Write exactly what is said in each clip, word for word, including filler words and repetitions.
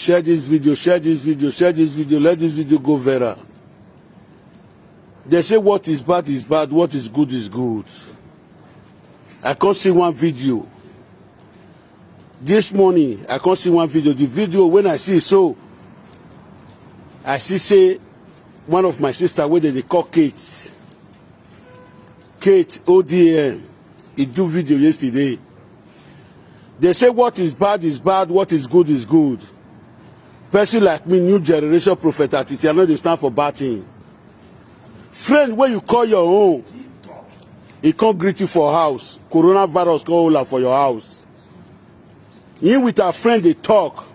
Share this video, share this video, share this video, let this video go viral. They say what is bad is bad, what is good is good. I can't see one video. This morning, I can't see one video. The video when I see so, I see say one of my sister wey dem dey call Kate. Kate O D M, he do video yesterday. They say what is bad is bad, what is good is good. Person like me, new generation prophet attitude, I no dey stand for bad thing. Friend wey you call your own, he come greet you for house. Coronavirus come hold am for your house. Him with her friend dey talk.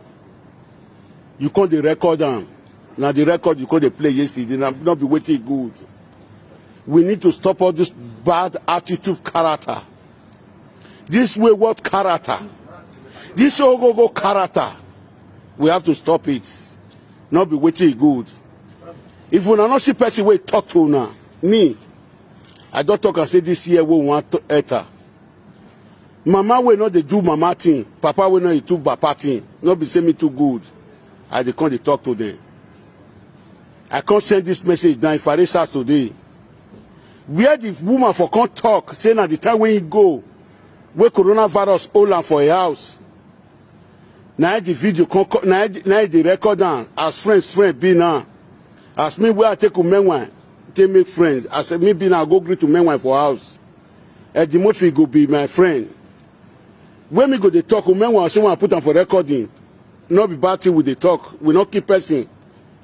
You come dey record am. Na the record you come dey play yesterday. Na no be wetin good. We need to stop all this bad attitude character. This wayward character. This ogogo character. We have to stop it. No be wetin good. If una no see person wey talk to una, me, I don talk and say this year we want to enter. Mama wey no dey do mama thing, papa wey no dey do papa thing, no be say me too good. I dey come dey talk to them. I come send this message down if I reach out today. Where the woman for come talk, say na the time wey he go, wey coronavirus hold am for a house. Na the video come co- na na the record am as friends friend be now. As me where I take Umenwan, take make friends. As me be now, go greet Umenwan for house. Edimofi go be my friend. When me go dey talk, Umenwan say when I put am for recording. No be bad thing we dey talk. We no keep person.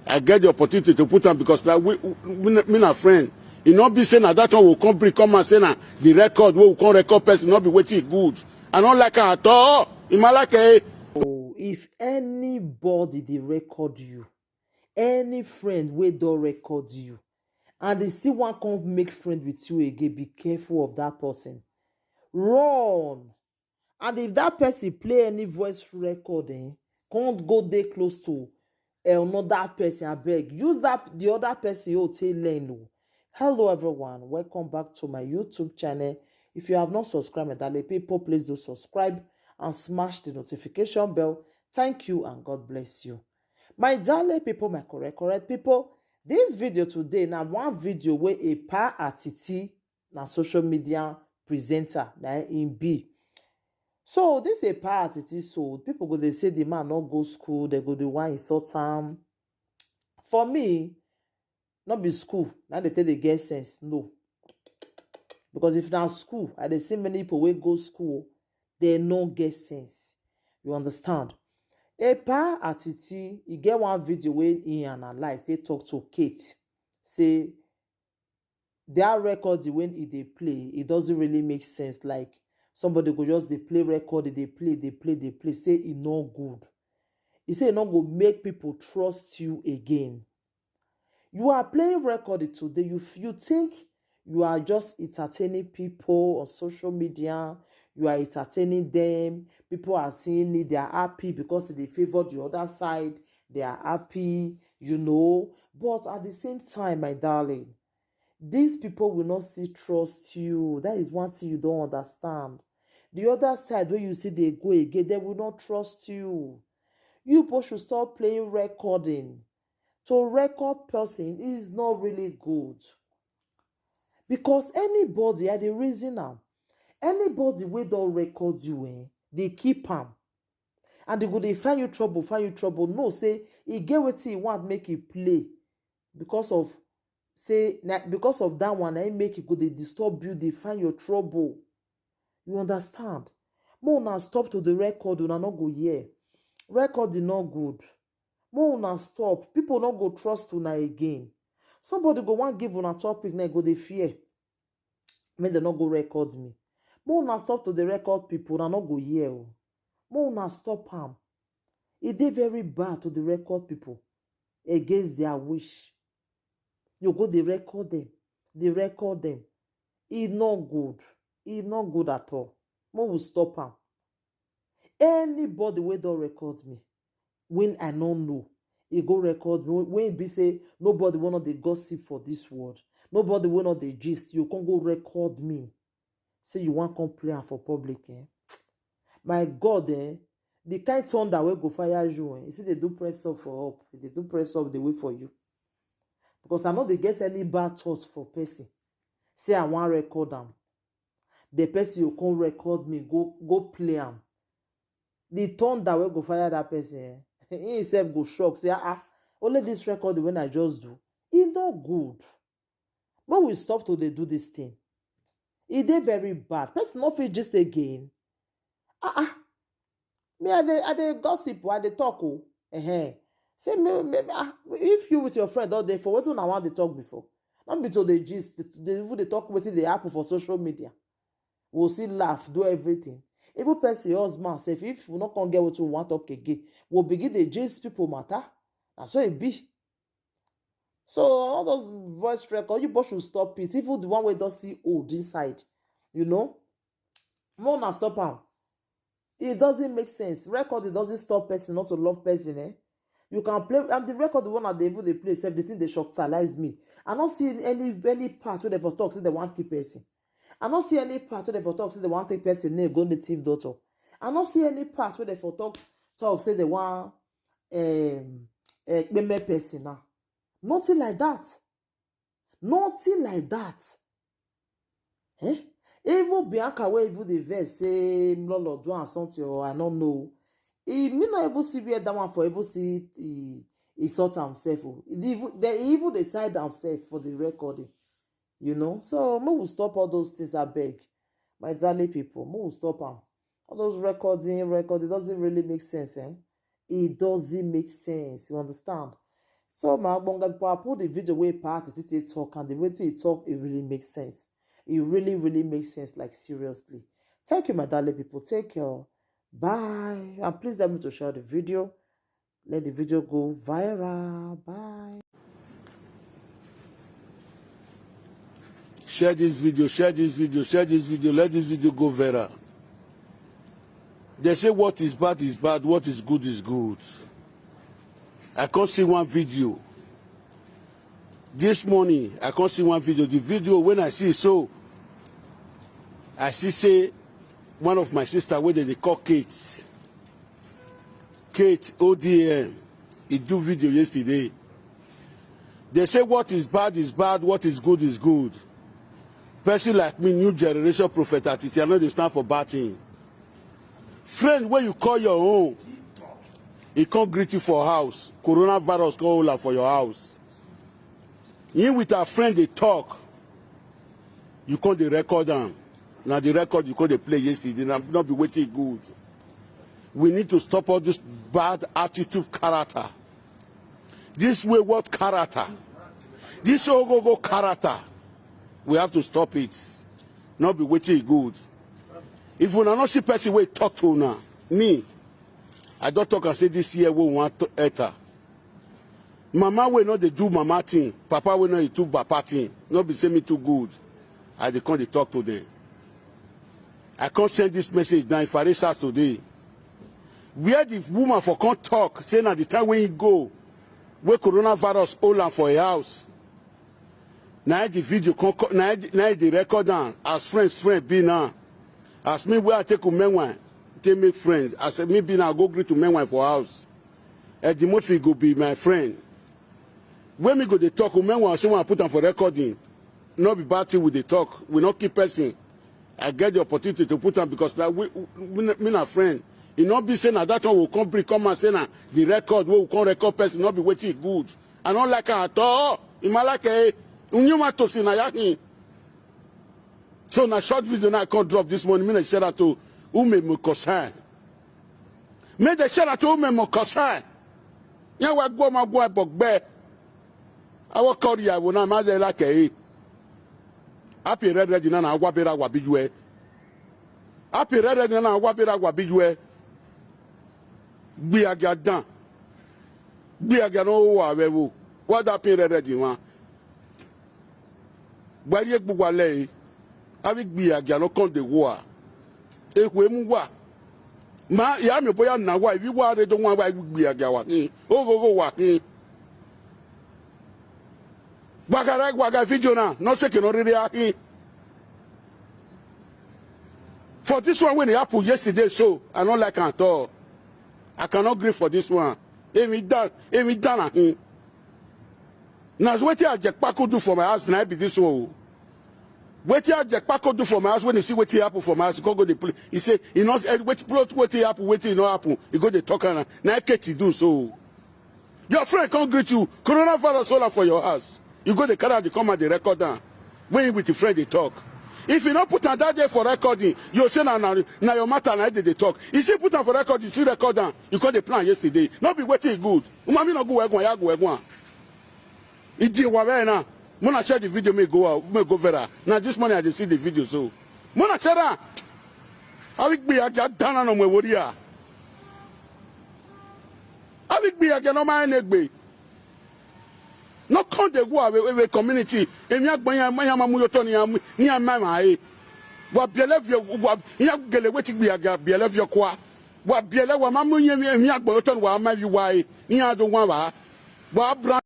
I get the opportunity to put am because like we, we, me na friend. E no be say na that one we come bring come and say na the record wey we come record person no be wetin good. I no like am at all. Imalake. Oh, if anybody dey record you, any friend wey don record you, and they still wan come make friend with you again, be careful of that person. Run. And if that person play any voice record, eh, can't go dey close to eh, another person, I beg. Use that the other person you take learn. Oh. Hello everyone, welcome back to my YouTube channel. If you have not subscribed, my darling people, please do subscribe and smash the notification bell. Thank you and God bless you. My darling people, my correct, correct people, this video today na one video wey a pa atiti na social media presenter na im be. So this a pa atiti so people go dey say the man no go school, they go dey wan insult am. For me, no be school na dey take dey get sense, no. Because if na school, I dey see many people wey go school, they no get sense. You understand? A pa atiti, e get one video wey he analyze, they talk to Kate, say their record when e dey play, it doesn't really make sense. Like somebody go just dey play record, dey play, dey play, dey play, say e no good. E say e no go make people trust you again. You are playing record today. You you think you are just entertaining people on social media. You are entertaining them. People are seeing it. They are happy because they favor the other side. They are happy, you know. But at the same time, my darling, these people will not still trust you. That is one thing you don't understand. The other side, where you see they go again, they will not trust you. You both should stop playing recording. To record person is not really good. Because anybody, I dey reason am, anybody wey don record you, eh, they keep am. And they go dey find you trouble, find you trouble. No, say e get wetin e want make e play because of say na because of that one, na im make e go dey disturb you, dey find your trouble. You understand? Make una stop to the record, una no go hear. Recording no good. Make una stop. People no go trust una again. Somebody go wan give una topic, na go dey fear. Make dem no go record me. Make una stop to dey record people, una no go hear o. Make una stop am. E dey very bad to dey record people against their wish. You go dey record them, dey record them. E no good. E no good at all. Make we stop am. Anybody wey don record me, when I no know, e go record me. When e be say nobody wey no dey gossip for this world, nobody wey no dey gist, you come go record me. Say you wan come play am for public, eh? My God, eh? The kind thunder wey go fire you, eh, you see, they do press up for up. They do press up the way for you. Because I know they get any bad thoughts for person. Say I want record them. The person you come record me, go go play am. The thunder wey go fire that person, eh? He himself go shock. Say, ah, ah, only this record when I just do, e no good. But we stop to dey do this thing. E dey very bad. Person no fit just again. Ah ah. Me, I dey I dey gossip, I dey talk. Oh. Uh-huh. Say me, me, me ah, if you with your friend all day for wetin una wan dey talk before. Not be to dey gist, dey dey even dey talk wetin dey happen for social media. We'll still laugh, do everything. Even person husband sef, if we no come get wetin we wan talk again, we'll begin dey gist people matter. Na so e be. So all those voice record, you both should stop it. Even the one wey don see old inside, you know, more na stop am. It doesn't make sense. Record, it doesn't stop person not to love person. Eh? You can play and the record the one that they even they play sef, the thing they shockalize me. I not see any any part where they for talk say they want keep person. I not see any part where they for talk say they want take person name go native daughter. I not see any part where they for talk talk say they want um uh, person now. Nothing like that. Nothing like that. Eh? Even Bianca, where even the verse say Mlolo do and something or I don't know. He me not even see where that one for even see he, he sort himself. Oh. He even they even decide himself for the recording. You know, so we will stop all those things. I beg, my darling people, we will stop them. All those recording, recording doesn't really make sense, eh? It doesn't make sense. You understand? So my bonga people, I put the video way part it it talk and the way it talk it really makes sense. It really really makes sense. Like seriously, thank you, my darling people. Take care. Bye, and please help me to share the video. Let the video go viral. Bye. Share this video, share this video, share this video. Let this video go viral. They say what is bad is bad, what is good is good. I can't see one video. This morning, I can't see one video. The video when I see so, I see say one of my sister where they call Kate. Kate O D M, he do video yesterday. They say what is bad is bad, what is good is good. Person like me, new generation prophet attitude, I know they stand for bad thing. Friend, where you call your own, he can't greet you for house. Coronavirus can't hold am for your house. Him with her friend they talk. You can't dey record am. Now the record you can't dey play yesterday. Now not be waiting good. We need to stop all this bad attitude character. This wayward character. This ogogo character. We have to stop it. Not be waiting good. If una not see person wey talk to una, me, I don't talk and say this year we want to enter. Mama wey no dey do mama thing, papa wey no dey do papa thing, no be say me too good. I dey come dey talk to them. I come send this message now if I reach out today. Where the woman for come talk, say na the time when he go, where coronavirus hold am for a house. Na the video come co- na the- na the record am as friends friend be now. As me where I take women wine, take make friends. As me be now go greet women wine for house. Eddie Murphy go be my friend. When me go dey talk, women wine say when I put am for recording. No be bad thing we dey talk. We no keep person. I get the opportunity to put am because like we, we, me na friend. E no be say na that one will come bring come and say na the record wey we come record person no be wetin e good. I no like am at all. Imalake, Unyuma Tosin Ayakin. So na short video now I come drop this morning. Me na share that to Ume Mokosan. Me dey share that to Ume Mokosan. Yan wa gwo ma gwo bogbe. Awo kori ya wo na ma de la ke. Happy red red na na wa bera wa bijwe. Happy red red na na wa bera wa bijwe. Gbi aga dan. Gbi aga no wa we wo. Wa da pin red red wan. Gbari egbu wa le. Abi gbi aga no kon de wo a. Eku emu wa. Ma ya mi boya na wa ibi wa re do wa wa gbi aga wa. Ogogo wa. Gbagara gbaga video na no se ke no rere ahin. For this one when it happened yesterday so I don't like am at all. I cannot gree for this one. Emi dan, emi dan ahin. Na wetin Ajekpako do for my house, na be this one o. Wetin Ajekpako do for my house, when he see wetin happen for my house, he come go dey play. He say, he not, eh, wetin, plot wetin happen, wetin no happen. He go dey talk am. Na Eketi do so. Your friend come greet you. Coronavirus hold am for your house. You go dey carry am, dey come and dey record am. When you with your friend dey talk. If you no put am that day for recording, you say na, na, na your matter na dey dey talk. You still put am for record, you still record am. You come dey plan yesterday. No be wetin e good. Umami no go wegwan, ya go wegwan. Ije wa bẹ́ẹ̀ náà. Mona share the video, may go out, may go viral. Now this morning I dey see the video so. Mona share am. Abi gbe ya ga dana no mwe wori ya. Abi gbe ya ga no ma enegbe. No come dey go away, away community. Emi agbo ya ma ya ma mu yo to ni ya mu, ni ya ma ma e. Wa biele vio wa ya gele wetin gbe ya ga biele vio kwa. Wa biele wa ma mu yen emi agbo yo to ni wa ma vi wa e. Ni ya do wa wa. Wa brand